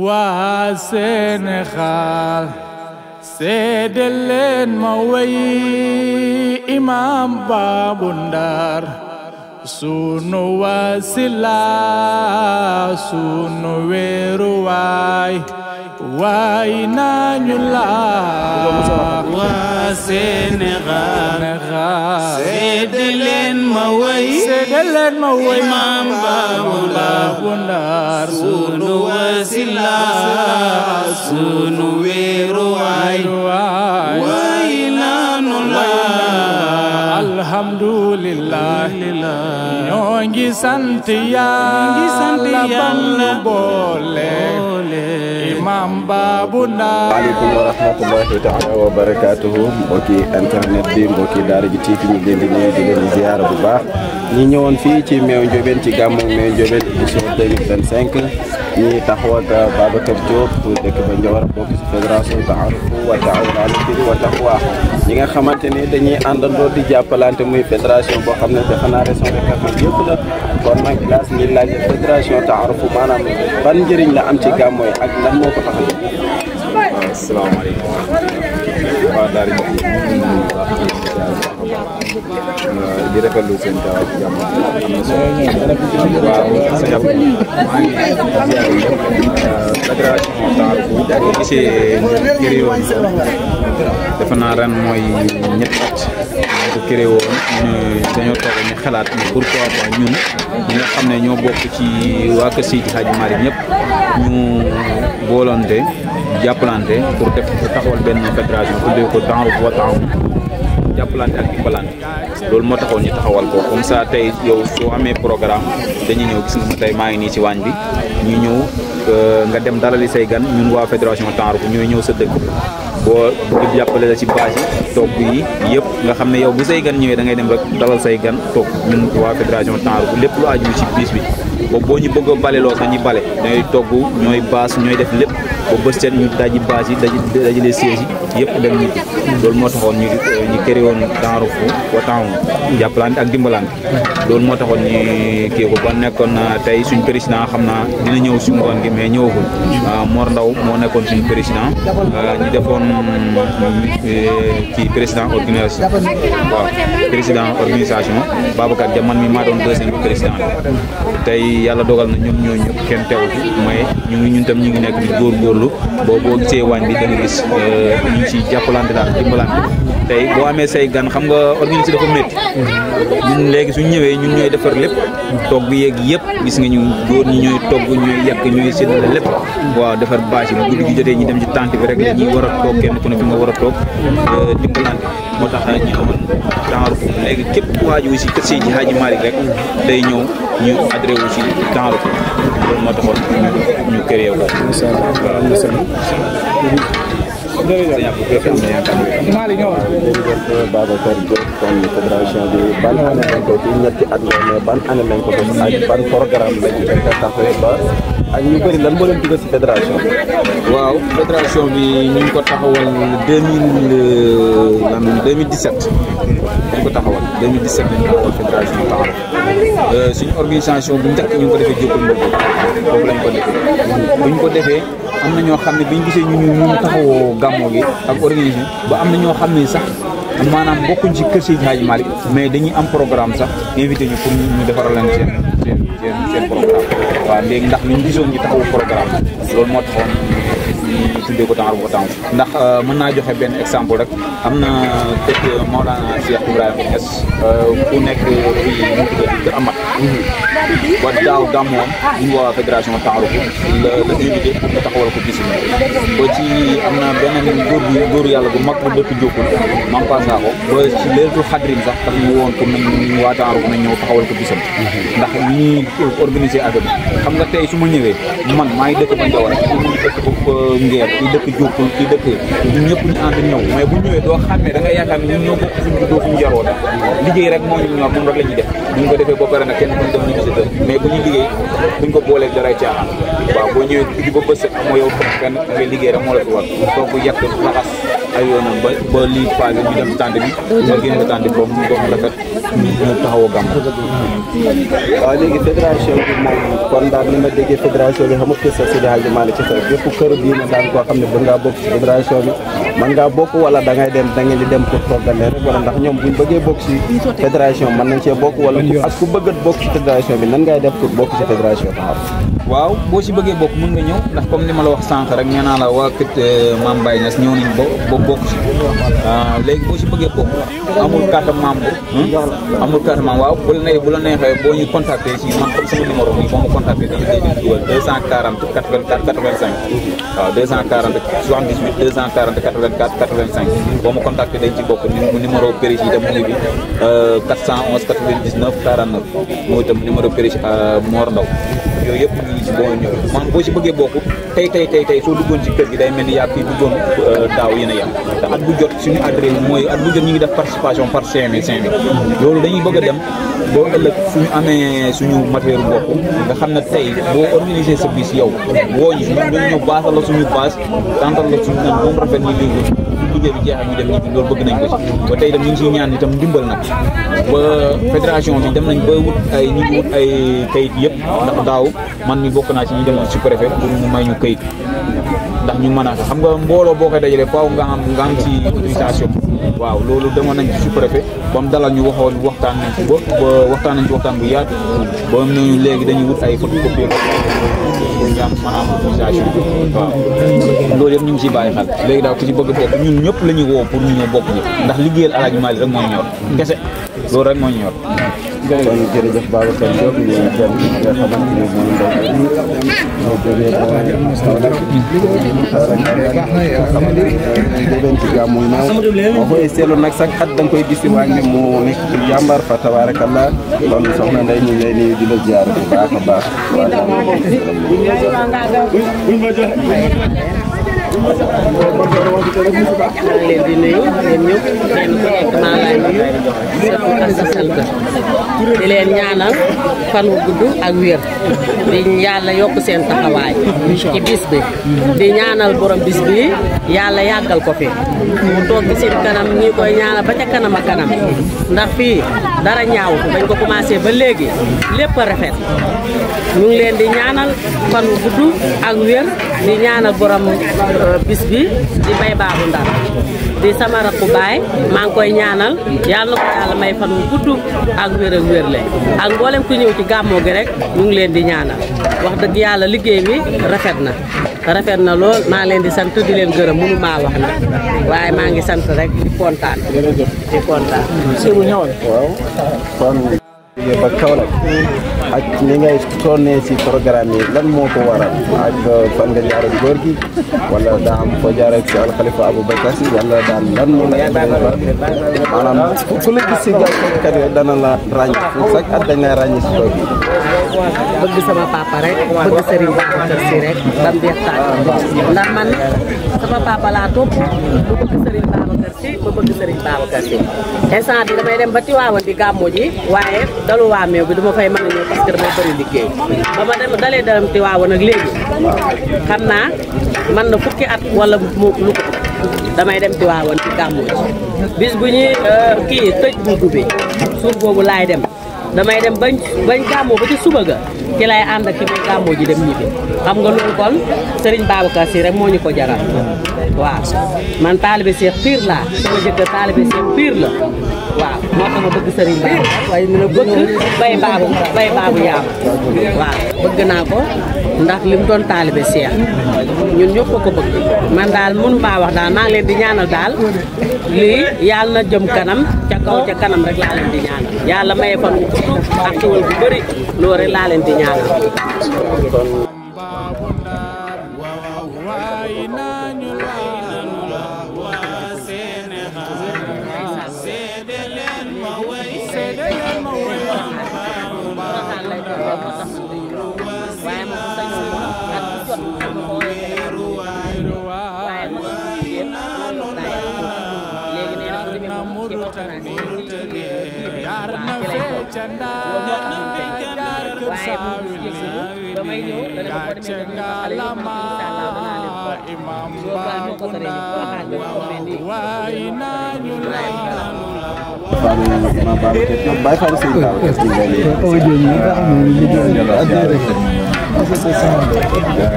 waa Sénégal seede leen ma way Imam Babou Ndar sunu wasila sunu weeruwaay waay nañu la waa Sénégal seede leen ma way Imam Babou Ndar sunu wasila sunu weeruwaay waay nañu la alhamdulillah ñoo ngi sant Yàlla bannu boole Imam Babou Ndar. Waaleykum wa rahmatullahi taala wa barakatuhu mbokki internet bi mbokki Daara J TV ñu leen di nuyu di leen ziyaara bu baax ñi ñëwoon fii ci Meew Ndiobène ci gàmmu Meew Ndiobène édition 2025 ñi taxaw ak Babacar Diop dëkk ba Ndiawar bokk ci fédération Ta'aruf wa Ta'awun ala al-birri wa taqwa ñi nga xamante ni dañuy àndandoo di jàppalante muy fédération boo xam ne defe naa région de Kaffrine yëpp la kon nag laas ñi laaj fédération Ta'aruf maanaam ban njëriñ la am ci gàmmu yi ak lan moo ko tax a jóg. Asalaamaaleykum waa Daara J TV di rafetlu seen tawaay ci jàmm am na solo waaw sa yàpp maa ngi ziare yëpp fédération Ta'aruf bu gisee kër yoon defe naa ren mooy ñetti at ko créé woon dañoo toog ñu xalaat ni pourquoi pas ñun ñi nga xam ne ñoo bokk ci waa kër Seydi Hadji Malick ñëpp ñu boolonte jàppalante pour taxawal benn fédération tuddee ko Ta'aruf wa Ta'awun jàppalante ak dimbalante loolu moo taxoon ñu taxawal ko comme ça tey yow soo amee programme dañuy ñëw gis nga ma tey maa ngi nii ci waañ bi ñu ñëw nga dem dalali say gan ñun waa fédération Ta'aruf ñooy ñëw sa dëkk boo bëgg jàppale la ci base yi togg yi yëpp nga xam ne yow bu say gan ñëwee da ngay dem rek dalal say gan toog ñun waa fédération Ta'aruf lépp lu aju ci bis bi boobu boo ñu bëgg a bale loo sax ñu bale ñooy togg ñooy baas ñooy def lépp ba bës seen ñu daji base yi dajale siège yi yëpp dem ñu loolu moo taxoon ñu créé woon Ta'aruf wa Ta'awun jàppalante ak dimbalante loolu moo taxoon ñu kii ko ba nekkoon tey suñ président xam naa dina ñëw si ngoon gi mais ñëwagul Mor Ndaw moo nekkoon suñu président ñu defoon ci président organisation waaw président organisation Babacar Dia man mi maa doon deuxième président tey yàlla dogal na ñoom ñoo ñëpp kenn teew fi mais ñun tam ñu ngi nekk di góorgóorlu boo gisee waañ bi da nga gis ñu ngi ci jàppalante daal dimbalante tey boo amee say gan xam nga organiser dafa métti ñun léegi suñ ñëwee ñun ñooy defar lépp togg yeeg yëpp gis nga ñu góor ñi ñooy togg ñooy yàq ñooy séddale lépp waaw defar bâche yi guddi gi jotee ñi dem ci tente bi rek la ñuy war a toog kenn ku ne fi nga war a toog dimbalante moo tax ñu amoon Ta'aruf léegi képp ku waaju si kër Seydi Hadji Malick rek day ñëw ñu adhéré wu si Ta'aruf loolu moo taxoon ñu créé ko. Mali ñëw Babacar Diop kon fédération bi ban année lañ ko ci ñetti at la mais ban année lañ ko def ak ban programme lañ ko taxawee ba ak ñu bëri lan moo leen dugal si fédération bi. waaw fédération bi ñu ngi ko taxawal 2017 dañ ko taxawal 2017 lañ taxawal fédération Ta'aruf suñu organisation bu njëkk ñu ngi ko defee Jokkul Mbokk foofu lañ ko defee bu ñu ko defee am na ñoo xam ne bi ñu gisee ñu taxawoo gàmmoo gi ak organisation ba am na ñoo xam ne sax maanaam bokkuñ ci kër Seydi Hadji Malick mais dañuy am programme sax invité ñu pour ñu defaral leen seen programme waaw léegi ndax li ñu gisoon ñu taxawu programme loolu moo taxoon ñu tuddee ko Ta'aruf wa Ta'awun ndax mën naa joxe benn exemple rek am na dëkk Maolana Cheikh Ibrahima Niass ku nekk fii mu tudd Amat ba daaw gàmmoom ñu waa fédération Ta'aruf la invité nga taxawal ko bis ba ci am na beneen góor yàlla bu mag bu dëkk Jokkul Mam Pasako ba ci leetu xadrin sax tax ñu woon pour nañ waa Ta'aruf nañ ñëw taxawal ko bisam ndax ñi organiser affaire bi xam nga tey su ma ñëwee man maa ngi dëkk ba Ndiawar ñu dëkk ba Ngeer kii dëkk Jokkul kii dëkk ñun ñëpp ñu ànd ñëw mais bu ñëwee doo xàmmee da nga yaakaar ne ñun ñoo bokk fuñ juddoo fuñ jaroo da liggéey rek moo ñu ñor moom rek la ñuy def buñ ko defee ba pare nag kenn kuñ dem ñu visité mais bu ñuy liggéey buñ ko boolee daray caaxaan waaw boo ñëwee di ba bës amoo yow kenn ngay liggéey rek moo la fi war toog yàq raxas ay yoonam ba lii passé ñu dem tànt bi ñu génn tànt bi boobu mu rafet ñu taxawoo gàmm. waaw léegi fédération bi moom kon daal ni ma déggee fédération bi xamul kër Seydi Hadji Malick ci xew bépp kër diine daal koo xam ne bëgg ngaa bokk ci fédération bi mën ngaa bokk wala da ngay dem da ngeen di dem pour toggalee rek wala ndax ñoom buñ bëggee bokk ci fédération mën nañ cee bokk wala ak ku bëgg bokk ci fédération bi nan ngay def pour bokk ci fédération taxaw. waaw boo ci bëggee bokk mën nga ñëw ndax comme ni ma la wax sànq rek nee naa la waa kët Mame Baye Niass ñëw nañ ba bokk ci léegi boo ci bëggee bokk amul carte membre waaw bu la neexee boo ñu contacter ci man comme sama numéro bi boo ma contacter dañu lay dugal 240 84 85 waaw 240 78 240 84 85 boo ma contacter dañ ci bokk numéro péris yi tam mu ngi bi 411 99 49 mooy itam numéro péris Mor Ndaw yooyu yëpp ñu ngi ci boo ñëw man boo ci bëggee bokk tey soo duggoon ci kër gi day mel ni yaa fii duggoon daaw yéen a yem te at bu jot suñu adresse mooy at bu jot ñu ngi def participation par 5000 loolu dañuy bëgg a dem boo ëllëg suñu amee suñu matériel bopp nga xam ne tey boo organiser sa bis yow woo ñu ñun ñoo ñëw baasal la suñu base tantal la suñu nan moom rafet ñu liggéey bi jeexal ñu dem ñibbi loolu bëgg nañ ko ci ba tey dem ñu ngi ciy ñaan itam ndimbal nag ba fédération bi dem nañ ba wut ay ñu ngi wut ay kayit yëpp ndax daaw man mi bokk naa ci ñu demoon ci préfet pour mu may ñu kayit ndax ñu mën a xam nga mbooloo boo koy dajalee faaw nga am ci autorisation waaw loolu demoon nañ ci sous-préfet ba mu dalal ñu waxtaan nañ ci waxtaan bu yaatu ba mu ne léegi dañuy wut ay photocopie pour nga am mën a am autorisation waaw loolu yëpp ñu ngi ciy bàyyi xel léegi daal ku ci bëgg bokk ñun ñëpp la ñuy woo pour ñu ñëw bokk ñi ndax liggéeyal Alaaji Malick rek moo ñu ñor kese loolu rek moo ñu ñor. kon jërëjëf Babacar Diop ñu dem nga xamante ni mooy ndaw ci gàmmu meew boo koy seetlu nag sax at da nga koy gis waañ bi mu nekk ci jàmbar fa tabarakallah kon soxna Ndeye ñu ngi lay nuyu di la ziar bu baax a baax maa ngi leen di nuyu yéen ñëpp kenn ku nekk maa ngi lay nuyu sa tur ak sa sant di leen ñaanal fan wu gudd ak wér di yàlla yokk seen taxawaay ci bis bi di ñaanal borom bis bi yàlla yàggal ko fi mu toog ci seen kanam ñi koy ñaanal ba ca kanam a kanam ndax fii dara ñaaw bañ ko commencé ba léegi lépp a rafet ñu ngi leen di ñaanal fan wu gudd ak wér di ñaanal borom bis bi di Mbaye Babou Ndar di sama rakku baay maa ngi koy ñaanal yàlla na ko yàlla may fan wu gudd ak wér ak wérle ak mboolem ku ñëw ci gàmmoo gi rek ñu ngi leen di ñaanal wax dëgg yàlla liggéey bi rafet na lool maa leen di sant di leen gërëm mënu maa wax nag waaye maa ngi sant rek di kontaan di kontaan waaw kon ba Kaolack ak ni ngay tournee si programme yi lan moo ko waral ak fan nga jaar ak góor gi wala daa am foo jaar ak si Alxalifa Aboubacar Si wala daal lan moo la maanaam fu la gis si gàllankoor yi dana la ràññee fu sax at dañ lay ràññee si tool bi. bëgg sama papa rek bëgg Serigne Babacar Sy rek bam deex tàkk ndax man sama papa laa topp bu bëgg Serigne Babacar Sy ba bëgg Serigne Babacar Sy instant bi damay dem ba Tiwaawan di gàmmu ji waaye dalu waa meew bi duma fay mën a ñëw parce que damay bëri liggéey ba ma dem dalee dalam Tiwaawan ak léegi xam naa man na fukki at wala lu ko damay dem Tiwaawan ci gàmmu ji bis bu ñuy kii tëj buntu bi suur boobu laay dem damay dem bañ gàmmoo ba ci suba ga ci lay ànd ak ki muy gàmmoo ji dem ñibbi xam nga loolu kon Serigne Babacar Sy rek moo ñu ko jaral waaw man taalibe Cheikh Pire laa sama jëkkër taalibe Cheikh Pire la waaw moo tax ma bëgg Serigne Babacar waaye ñu ne bëgg bay baabu yaam waaw bëgg naa ko ndax li mu doon taalibe Cheikh ñun ñëpp ko bëgg man daal mënu maa wax daal maa ngi leen di ñaanal daal lii yàlla na jëm kanam ca kaw ca kanam rek laa leen di ñaanal yàlla maye fan ak xéwal bu bëri loolu rek laa leen di ñaanal imam babuna way nañu la Baye Fall Sëñ Babacar Sy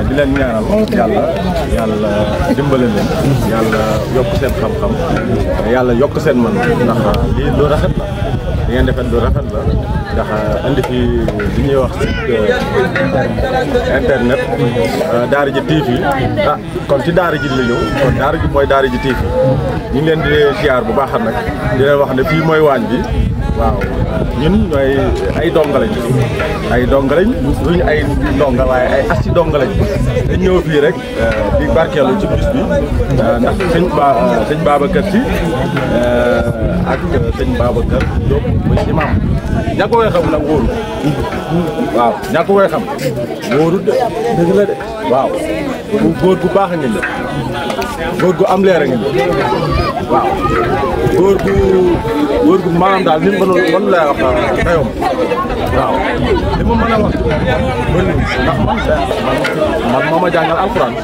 di leen ñaanal yàlla dimbale leen yàlla yokk seen xam-xam yàlla yokk seen mën ndax lii lu rafet la li ngeen defet lu rafet la ndax indi fi li ñuy wax internet Daara J TV kon ci Daara J la ñëw kon Daara J mooy Daara J TV ñu ngi leen di siyaar bu baax nag di leen wax ne fii mooy waañ bi waaw ñun ñooy ay donga lañ duñu ay donga waaye ay as ci donga lañ dañ ñëw fii rek di barkeelu ci bis bi ndax sëñ Babacar Sy ak sëñ Babacar Diop muy imam ña ko way xam nag wóoru waaw ña ko way xam wóoru de dëgg la de waaw góor gu baax a ngi góor gu am leer a ngi waaw góor gu maanaam daal ni mu mënoon lay wax dayoo waaw li ma mën a wax bëri ndax man moo ma jàngal alxuraan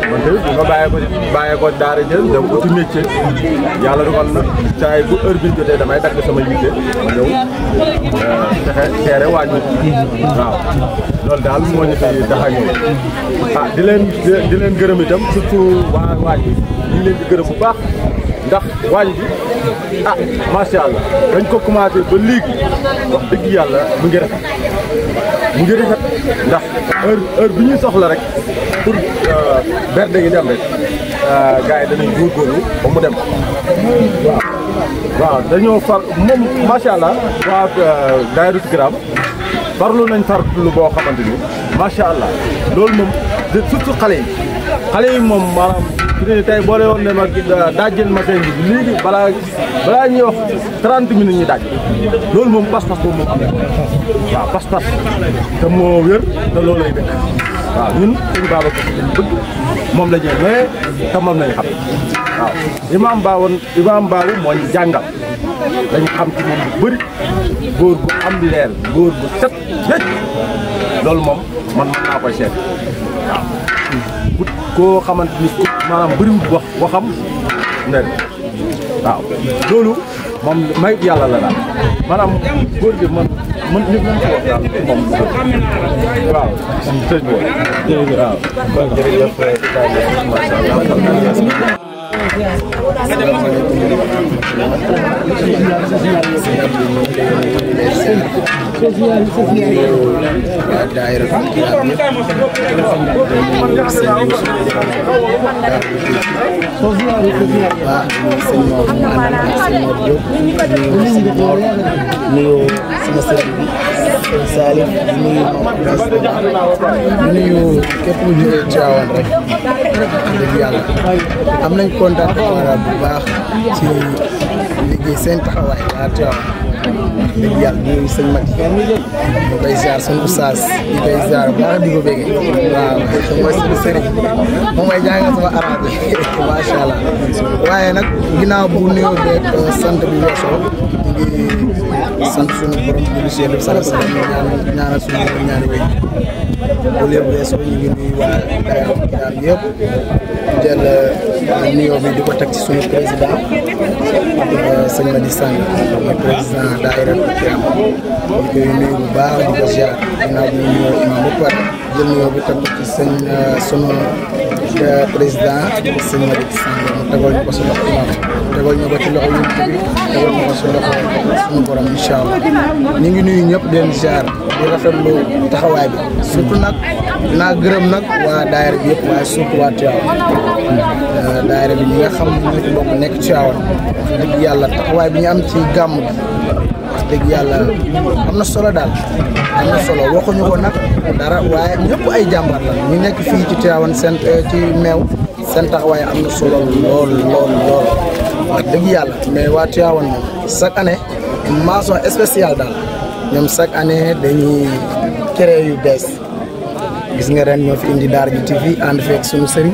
man tamit bu ma bàyyee ko daara jël dem uti métier yàlla dogal na saa yi bu heure bi jotee damay dagg sama yitte ma ñëw fexe teere waañ waaw loolu daal moo ñu fi tax a ñëw di leen gërëm itam surtout waa waañ bi ñu ngi leen di gërëm bu baax ndax waañ bi macha allah dañ ko commencé ba léegi wax dëgg yàlla mu ngi rafet ndax heure bi ñuy soxla rek pour berde gi dem rek gars yi danañ góorgóorlu ba mu dem waaw dañoo far moom macha allah waa daayiratu Kiram farlu nañ farlu boo xamante ni macha allah loolu moom surtout xale yi moom maanaam su ne tey boole woon ne ma daajjel machine bi léegi balaa ñuy wax 30 minutes ñu daaj loolu moom pas-pas boobu moom am na waaw pas-pas te moo wér te loolu lay dëkk waaw ñun sëñ Babacar Sy lañ bëgg moom la ñuy mais te moom lañ xam waaw imam Baabu moo ñu jàngal dañ xam ci moom bu bëri góor gu am leer góor gu set wécc loolu moom man mën naa koy seet waaw koo xamante ni maanaam bëriwul waxam nen waaw loolu moom may yàlla la daal maanaam góor gi man nit nañ ko wax daal moom waaw sëñ bi waaw jërëjëf macha allah daayira Kiram nuyu sama sëriñ bi Salif nuyu képp ku jógee Tivaouane rek dëgg yàlla am nañ kontaan bu baax ci liggéey seen taxawaay waa Tivaouane dëgg yàlla nuyu sëñ Mati ñu koy ziar sunu oustaz ñu koy ziar bu baax di ko bëggee waaw mooy suñu sëriñ moom mooy jàngal sama arabe macha allah waaye nag ginnaaw bu nuyoo beeg sant bi weesoo ñu ngi sant suñu borom di monsieur Deme Sala Sala ñaanal suñu ñaari wéy bu lépp weesoo ñu ngi nuyu waa daayira Kiram yëpp jël nuyoo bi di ko teg ci suñu président sëñ Madi Sang mooy président daayira Kiram ñu koy nuyu bu baax di ko ziar ginnaaw bi ñu nuyoo imam ba pare jël nuyoo bi teg ko ci sunu président sëñ Madi Sang mu tegal ñu ko si loxo imam tegal ñu ko ci loxo yëpp bi tegal ñu ko si loxo suñu borom incha allah ñu ngi nuyu ñëpp di leen ziar di rafetlu taxawaay bi surtout nag dinaa gërëm nag waa daayira bi yëpp waaye surtout waa Tivaouane daayira bi ñi nga xam ne ñoo ci bokk nekk Tivaouane wax dëgg yàlla taxawaay bi ñu am ci gàmm gi wax dëgg yàlla am na solo daal am na solo waxuñu ko nag dara waaye ñëpp ay jàmbar la ñu nekk fii ci Tivaouane seen ci meew seen taxawaay am na solo lool wax dëgg yàlla mais waa Tivaouane moom chaque année mention spéciale daal ñoom chaque année dañuy créer yu bees gis nga ren ñoo fi indi Daara J TV ànd feek suñu sëriñ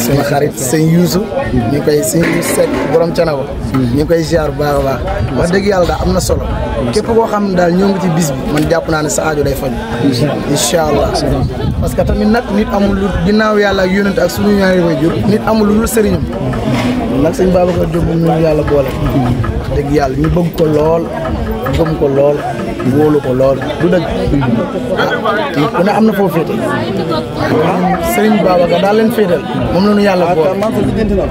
suñu xarit sëñ Youssou ñu koy sëñ Seck borom Canaba ñu koy ziar bu baax a baax wax dëgg yàlla daal am na solo képp koo xam ne daal ñëw nga ci bis bi man jàpp naa ne sa aajo day faj incha allah parce que tamit nag nit amul lu ginnaaw yàlla ak yónent ak suñu ñaari waajur nit amul lu dul sëriñam nag sëñ Babacar Diop moom ñu yàlla boole dëgg yàlla ñu bëgg ko lool gëm ko lool wóolu ko lool du dëgg ku ne am na foo féete Serigne Babacar daal leen féetal moom la ñu yàlla boole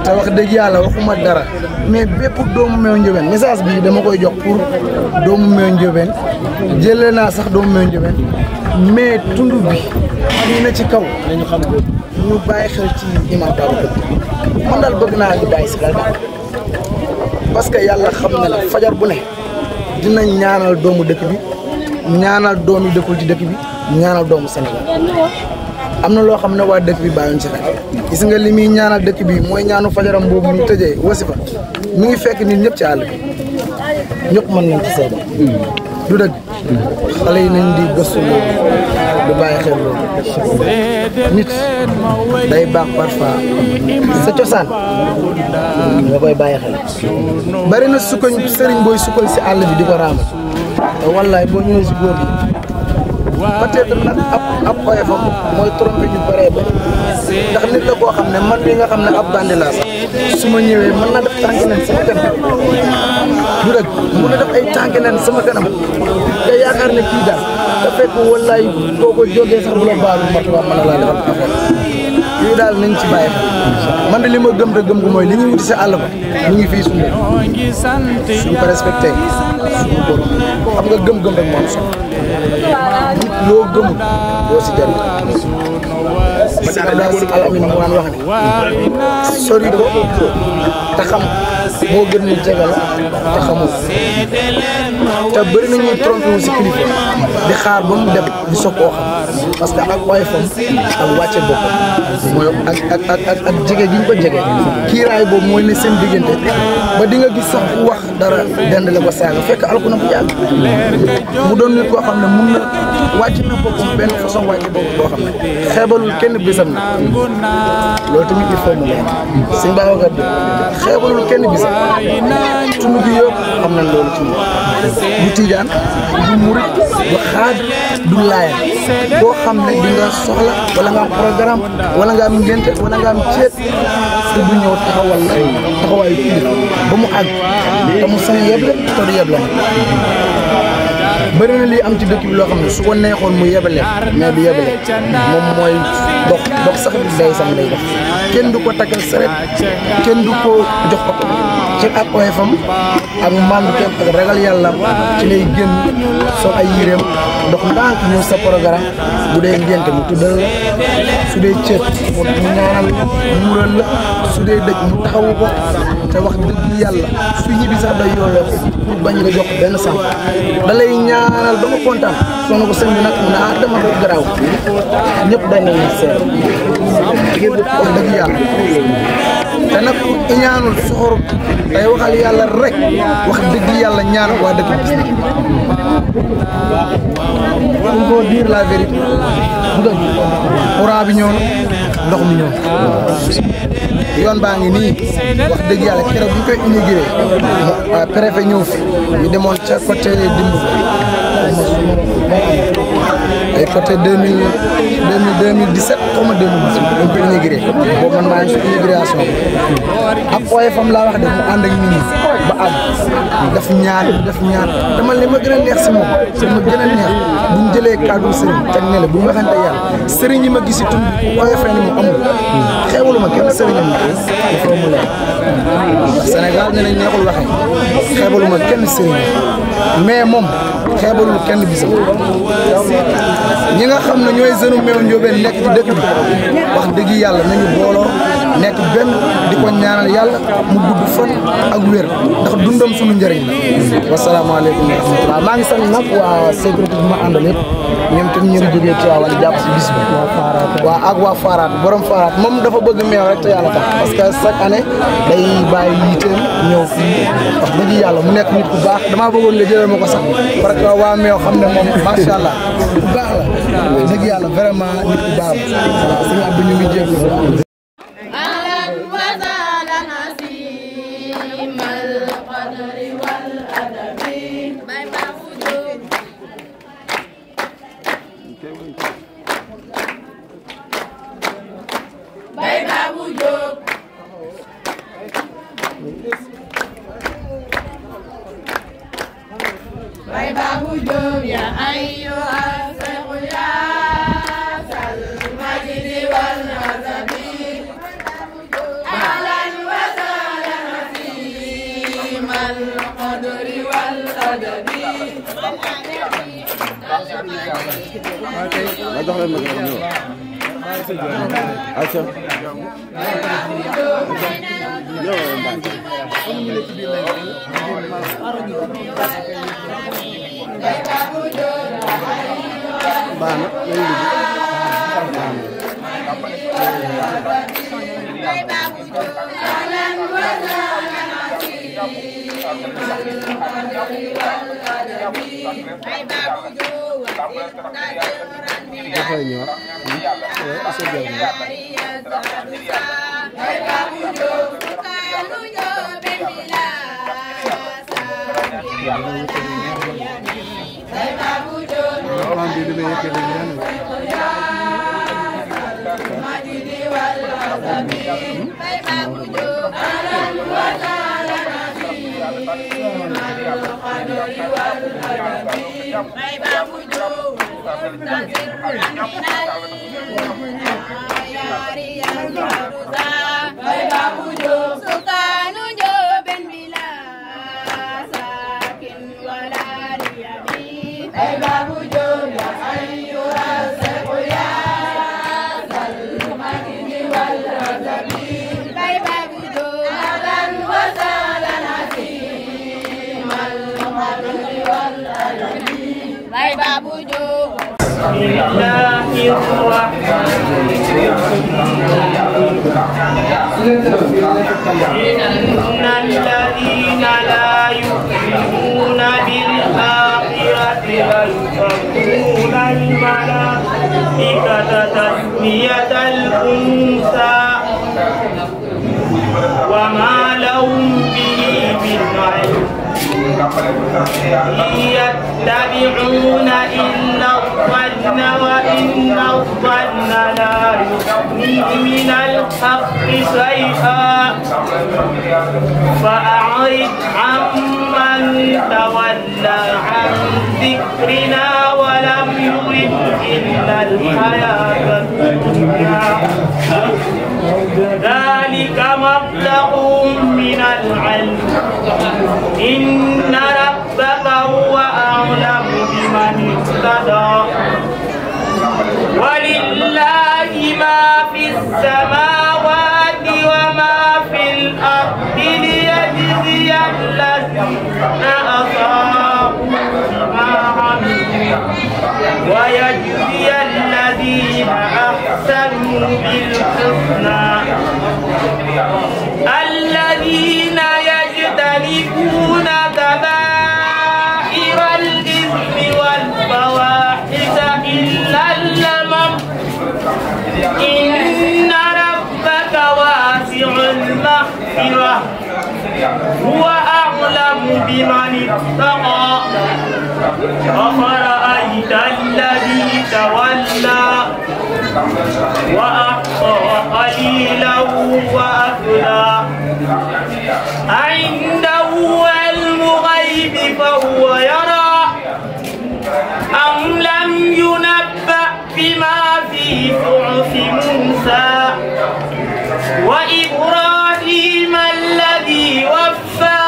te wax dëgg yàlla waxuma dara mais bépp doomu Meew Ndiobène message bi dama koy jox pour doomu Meew Ndiobène jëlee naa sax doomu Meew Ndiobène mais tund bi ñu ne ci kaw nañu xam ko ñu bàyyi xel ci imam Babacar man daal bëgg naa ñu bàyyi si xel daal parce que yàlla xam na ne fajar bu ne dinañ ñaanal doomu dëkk bi ñaanal doom yi dëkkul ci dëkk bi ñaanal doomu Sénégal am na loo xam ne waa dëkk bi bàyyoon ci xel gis nga li muy ñaanal dëkk bi mooy ñaanu fajaram boobu ñu tëjee wasifa mi ngi fekk nit ñëpp ci àll bi ñëpp mën nañ ci seede du dëgg xale yi nañ di gëstu loolu du bàyyi xel loolu nit day baax parfois sa cosaan nga koy bàyyi xel bari na sukkañ sëriñ booy sukkal si àll bi di ko raamal te wallaay boo ñëwee si góor gi peut-être nag ab oyofam mooy trompé ñu bëree ba ndax nit la koo xam ne man bi nga xam ne ab bandi laa sax su ma ñëwee mën na def tànk nen sama kanam du rek mun na def ay tànk nen sama kanam te yaakaar ne kii daal te fekk wallaay boo ko jógee sax bu la baalu mat waa mën na laa defal affaire yooyu daal nañ ci bàyyi man de li ma gëm te gëm ko mooy li ñuy wuti si àll ba ñu ngi fii suñu suñ ko respecté suñu borom xam nga gëm-gëm rek moo am solo nit loo gëmul doo si jëriñ parce que daal si alamin mu daan wax ne sori ko te xam moo gën ñu jege la te xamul te bëri na ñuy trompé wu si kilifa di xaar ba mu dem di soog koo xam parce que ak waay fam ak wàcce boppam mooy ak jege gi ñu ko jege kiiraay boobu mooy ne seen diggante ba di nga gis sax ku wax dara dend la ko saaga fekk alku na bu yàgg mu doon nit koo xam ne mun na wàcc na boppam benn façon wàcce boppam boo xam ne xeebalul kenn bisam na loolu tamit il faut mu leer sëñ Babacar bi xeebalul kenn bisam tund bi yëpp xam nañ loolu ci moom du tijaan du murit du xaad du laayam boo xam ne di nga soxla wala nga am programme wala nga am ngénte wala nga am ceet te du ñëw taxawal taxawaayu kii ba mu àgg te mu sañ yeble te du yeble bëri na lii am ci dëkk bi loo xam ne su ko neexoon mu yebale mais du yebale moom mooy dox sax bi day sam lay def kenn du ko takkal saret kenn du ko jox ko ci ak oyofam ak màndu teem ak ragal yàlla ci lay génn sol ay yéreem dox ndànk ñëw sa programme bu dee ngénte mu tuddal la su dee cët mu ñaanal muural la su dee dëj mu taxawu ko te wax dëgg yàlla su ñibbi sax day yooyoo pour bañ nga jox benn sànq da lay ñaanal ba nga kontaan soo na ko sëñ bi nag mu ne dama ko garaaw ñëpp dañ nañ seet wax dëgg yàlla te nag iñaanul soxorut day waxal yàlla rek wax dëgg yàlla ñaan waa dëkk gis na il faut dire la vérité bu dëgg courant bi ñëw na ndox mi ñëw yoon baa ngi nii wax dëgg yàlla keroog bu ñu koy inauguré préfet ñëw fi ñu demoon ca côté dimbu ay côté 2017 xaw ma 2018 dañ ko inauguré boobu man maa ngi si inauguration bi ak oyofam laa wax de mu ànd ak nit ñi ba àgg daf ñaan dama li ma gën a neex si moom ma gën a neex bu ñu jëlee kàddu sëriñ teg ne la bu ñu waxante yàlla sëriñ yi ma gis itam oyofee ni mu amul xeewalu ma kenn sëriñam na il faut mu leer Sénégal ne nañ neexul waxee xeebalu ma kenn sëriñ mais moom xeebalul kenn bisam ñi nga xam ne ñooy jeune Meew Ndiobène nekk ci dëkk bi wax dëgg yàlla nañu booloo nekk benn di ko ñaanal yàlla mu gudd fan ak wér ndax dundam suñu njëriñ la wasalaamaaleykum wa rahmatulah maa ngi sant nag waa sécurité bi ma àndal yëpp ñoom tam ñu ngi jógee ci waa wala jàpp si bis bi waa ak waa Faaraat borom Faaraat moom dafa bëgg meew rek te yàlla tax parce que chaque année day bàyyi yiteem ñëw fii wax dëgg yàlla mu nekk nit ku baax damaa bëggoon nga jëlee ma ko sax parce que waa meew xam ne moom macha allah ku baax la dëgg yàlla vraiment nit ku baax la voilà sëñ Abdou ñu ngi jégalu القدر والأدب Babu Diop ya ayyuha ya sal majdi wal azabi ahlan wa sahlan fi mal qadri wal adabi إن الذين لا يؤمنون بالآخرة ليسمون الملائكة تسمية الأنثى وما لهم به من علم إن يتبعون إلا الظن وإن الظن لا يغني من الحق شيئا فأعرض عمن تولى عن ذكرنا ولم يرد إلا الحياة الدنيا ذلك مبلغهم من العلم إن ربك هو أعلم بمن اهتدى ولله ما في السماوات وما في الأرض ليجزي الذين أساءوا بما عملوا ويجزي الذين أحسنوا بالحسنى الذين يجتنبون كبائر الإثم والفواحش إلا اللمم إن ربك واسع المغفرة هو أعلم بمن اتقى أفرأيت الذي تولى وأعطى قليلا وأكدى عنده علم غيب فهو يرى أم لم ينبأ بما في صحف موسى وإبراهيم الذي وفى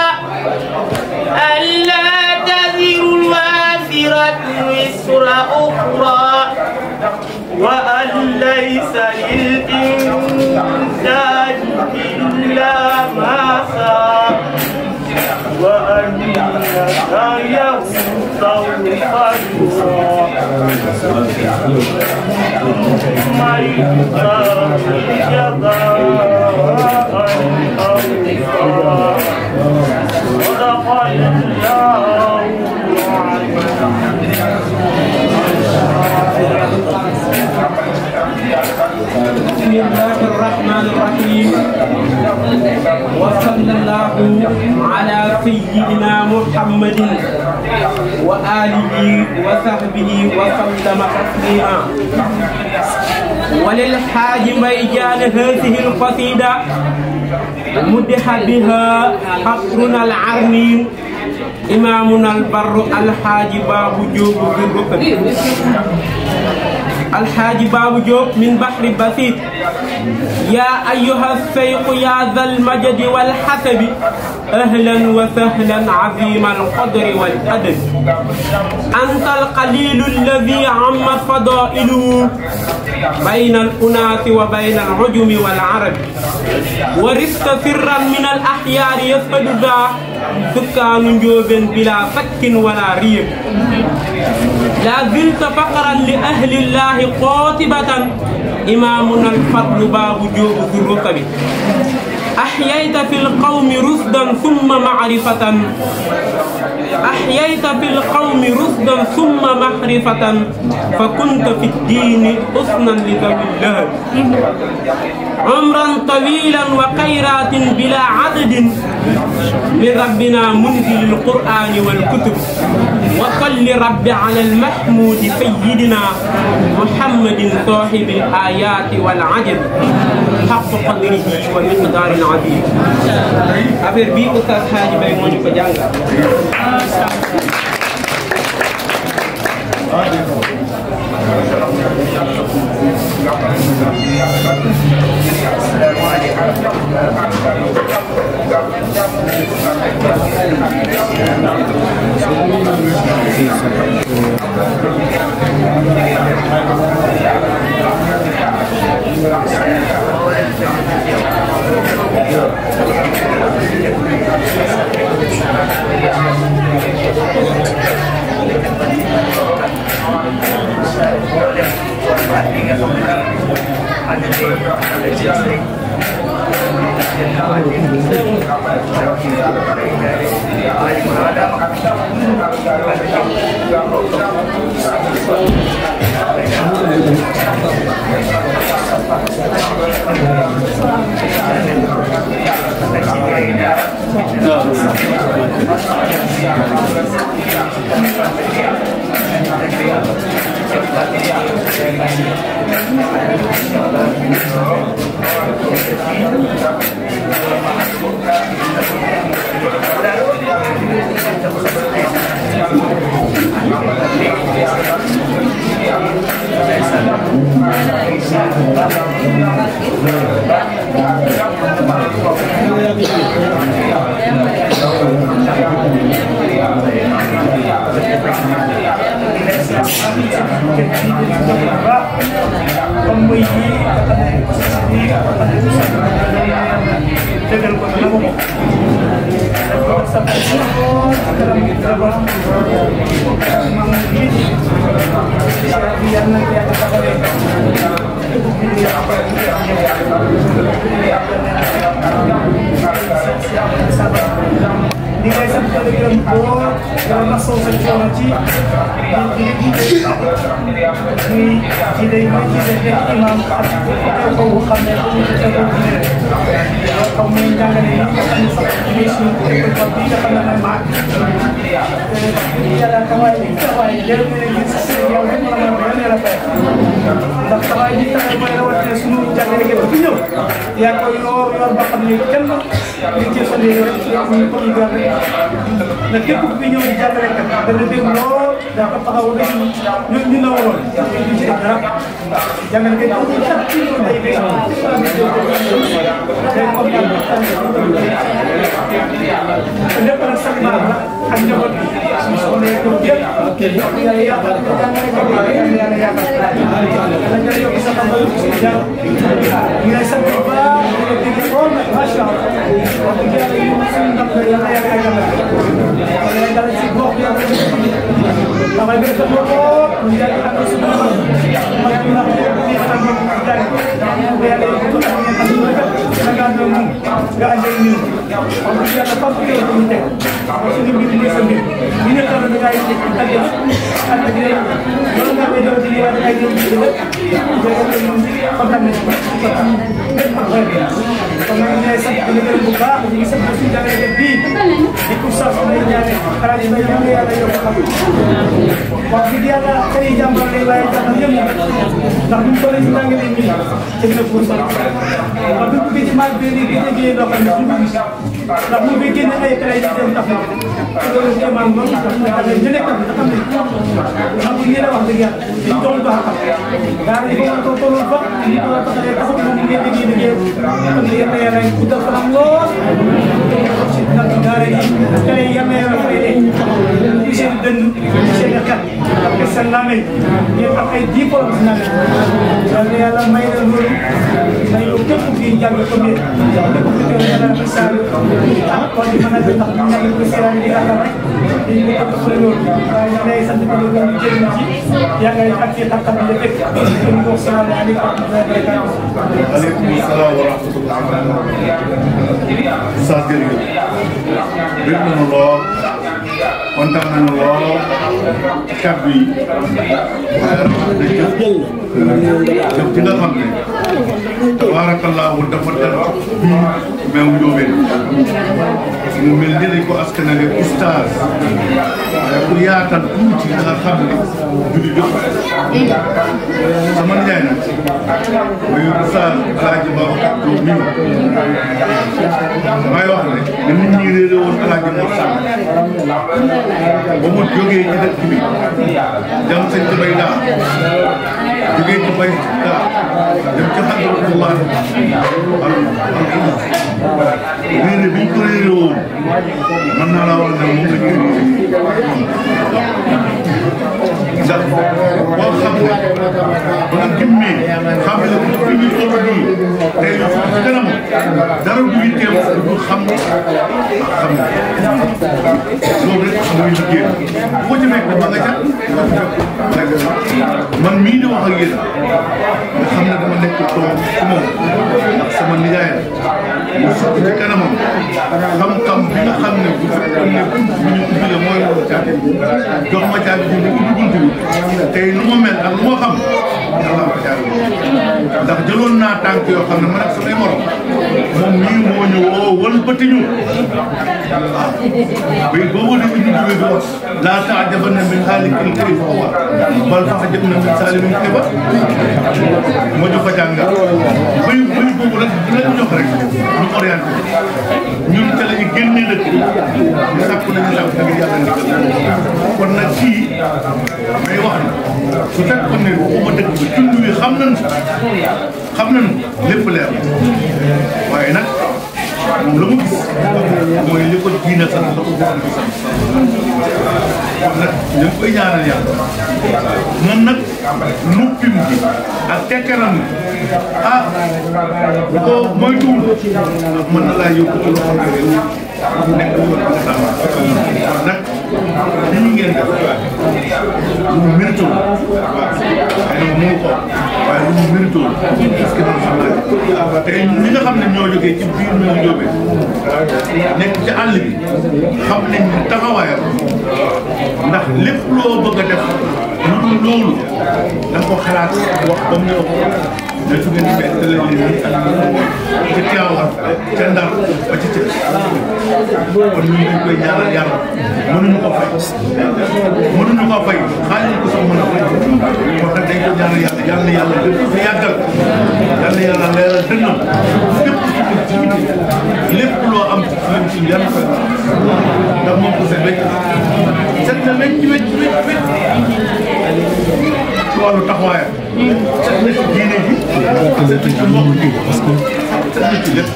ألا تزر وازرة وزر أخرى وأن ليس للإنسان إلا ما سعى وأن سعيه سوف يرى ثم يجزاه الجزاء الأوفى صدق الله بسم الله الرحمن الرحيم وصلى الله على سيدنا محمد وآله وصحبه وسلم تسليما وللحاج ميجان هذه القصيدة مدح بها حقرنا العرنين إمامنا البر الحاج باب جوب بالركن الحاج باب جوب من بحر بسيط يا أيها السيق يا ذا المجد والحسب أهلا وسهلا عظيم القدر والأدب أنت القليل الذي عم فضائله بين الأناس وبين العجم والعرب ورثت سرا من الأحيار يسأل ذا سكان جوب بلا فك ولا ريب لا زلت فقرا لأهل الله قاطبة إمامنا الفضل باب جوب ذو الركب أحييت في القوم رشدا ثم معرفة أحييت في القوم رشدا ثم معرفة فكنت في الدين حسنا لذوي اللهب عمرا طويلا وخيرات بلا عدد من ربنا منزل القرآن والكتب وصل رب على المحمود سيدنا محمد صاحب الآيات والعجب حق قدره ومقدار عظيم affaire bi Oustaz Hadji Mbaye moo ñu ko jàngal Tapi ndax mu ngi génne ay télé yi dem tax loolu kéemaan loolu tax nga xam ne ñu nekk nga xam ne xam nga yéen a wax dëgg yàlla dañ doon dox xam daara yi ko ko tolloon fa ñu ko taxawee taxaw moom ngeen liggéey kon yéen a yàlla guddal fa am lool ndax daara yi télé yi yàlla yàlla fay leen ñu seen dënn seen xel ak seen lamay ngeen am ay diplôme si naan yàlla yàlla may na loolu may yow képp fii jàng ko ngeen képp ku teew yàlla na saa kon di mën a def ndax ñu ñàkk ko seeraan di nga xam rek dañu ko topp loolu waaye ñu lay sant ko loolu ñu jëriñ ci yaa ngay ak ci xam-xam yi la fekk ñu ko salaamaaleykum wa rahmatulah aleykum salaam wa rahmatulah Oustaz jërëjëf bëgg nañu lool kontaan nañu lool kàddu yi jëf ci nga xam ne tabaarakallaahu dafa dal bii meew njóobeen mu mel ni dañ ko askanale oustaz waaye pour yaatal tuuti nga xam ne julli jot sama nijaay nag mooy oustaz Alaaji Babacar Diop mii damay wax ne da nit ñi réeré woon Alaaji Mor Sall ba mu jógee ci dëkk bi dem sëñ ci bay daa jógee ci bay daa dem ci xadratullah réeré bi ñu ko réeré woon mën naa la wax ne moom la ñu ndax boo xam ne ba nga gimmee xam ne fi ñu toll nii tey ci kanam dara du yitteem du xam loolu rek mooy liggéey bu ko ci fekk ba nga ca man mii di wax ak yéen nga xam ne dama nekk toog ci moom ndax sama nijaay la mu sukk ci kanamam xam-xam bi nga xam ne bu fekkoon ne bunt bi ñu ubbi la mooy loolu caabi jox ma caabi bi ñu ubbi bunt bi tey lu ma mel ak lu ma xam yàlla ko caabi ndax jëloon naa tànk yoo xam ne man ak samay morom moom mii moo ñu woo wëlbati ñu waaw bay boobu di ñu jógee di wax laa ta'jabanna min xaalikil kayfa huwa bal ta'jabna min saalimin kayfa moo jox ko jàngal bay boobu rek dina jox rek ñu orienté ñun ca la ñu génnee dëkk ñu sàkk nañu sàkk tamit yàlla ndigal kon nag kii may wax na su fekkoon ne waxuma dëkk bi tund wi xam nañu lépp leer waaye nag moom la mu gis mooy li ko diina sax la ko borom bi sax kon nag ñu ngi koy ñaanal yàlla moom nag nuppim bi ak tekkaram bu ko moytuwul mën na laa yóbbu ci loo xam ne nekk woon bi nga tax kon nag li ñu ngeen def lu mu mérité xëy na moo ko waaye lu mu mérité parce que dafa xam te ñi nga xam ne ñoo jógee ci biir ñoo jógee nekk ci àll bi xam nañ ne taxawaayam ndax lépp loo bëgg a def lu dul loolu da nga ko xalaat wax ba mu ñëw ne su ngeen di tële leen ci Tiwaawan ca Ndar ba ci Thiès kon ñun dañ koy ñaanal yàlla mënuñu ko fay xaalis ko sax mën a fay kon nag dañ ko ñaanal yàlla yal na yàlla gën fi yàggal yal na yàlla leeral dënnam lépp loo am ci film ci yàlla fay ndax moom ko set na wecc ci wàllu taxawaayam set na ci diine ji set na ci mbokk ji set na ci lépp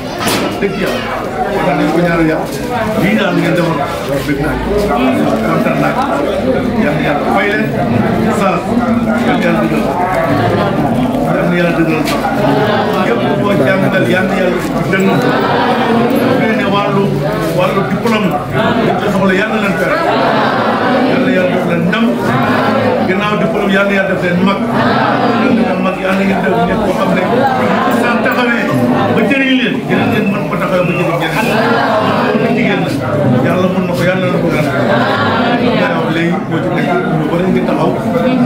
dëgg yàlla kon dañ ko ñaanal yàlla lii daal ngeen demoon bëgg naa kontaan naa yàlla fay leen saa yàlla dëggal sax yëpp boo jàngal yàlla dënn ne wàllu diplôme dañ ko soxla yàlla leen fere yàlla def leen ndam ginnaaw diplôme yàlla def leen mag yàlla ngeen def nekk koo xam ne saa taxawee ba jëriñ leen mën ko taxawee ba jëriñ ñeneen jigéen la yàlla mën na ko yàlla na ko gën a léegi boo ci nekk ñu bëri ngi taxaw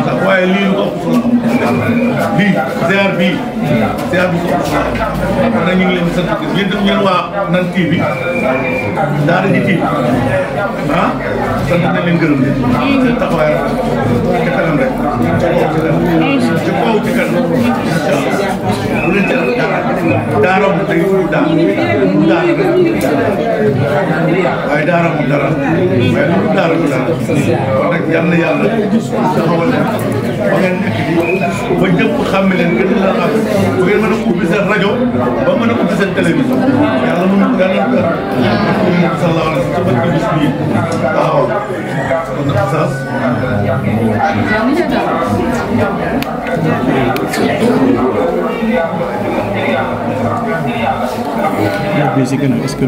ndax waaye lii lu ko ëpp solo lii ziar bi ko ëpp solo kon nag ñu ngi leen di sant yéen tam ngeen waa Nan TV Daara J TV sant nañ leen gërëm leen seen taxawaay ci kanam rek ci kaw ci kanam incha allah bu leen jël daara mu tey du daara rek waaye daara mu dara waaye lu daara mu dara kon nag yal na yàlla taxawal leen ba ngeen nekk di ba ñëpp xàmme leen gën la xam bu ngeen mën a ubbi seen rajo ba mën a ubbi seen télévision yàlla mën na yàlla sallallahu alayhi wa sallam ci bis bii waaw kon nag saas est-ce que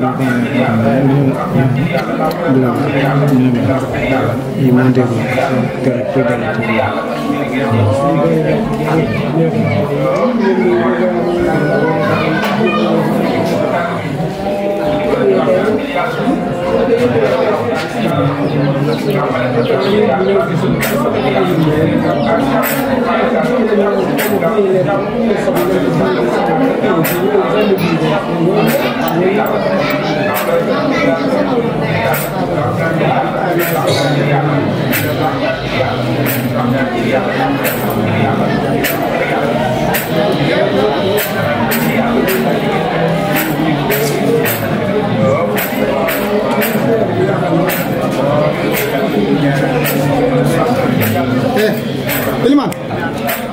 Eliman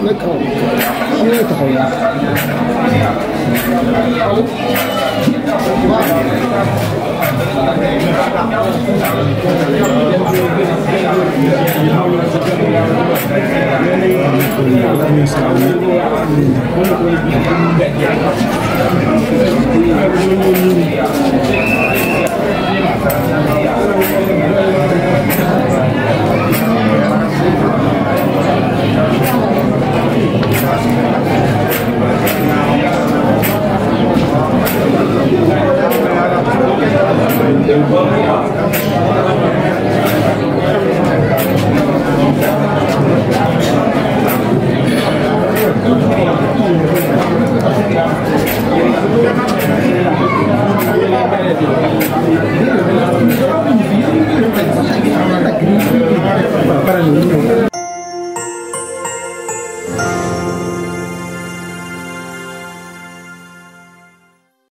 nekk taxaw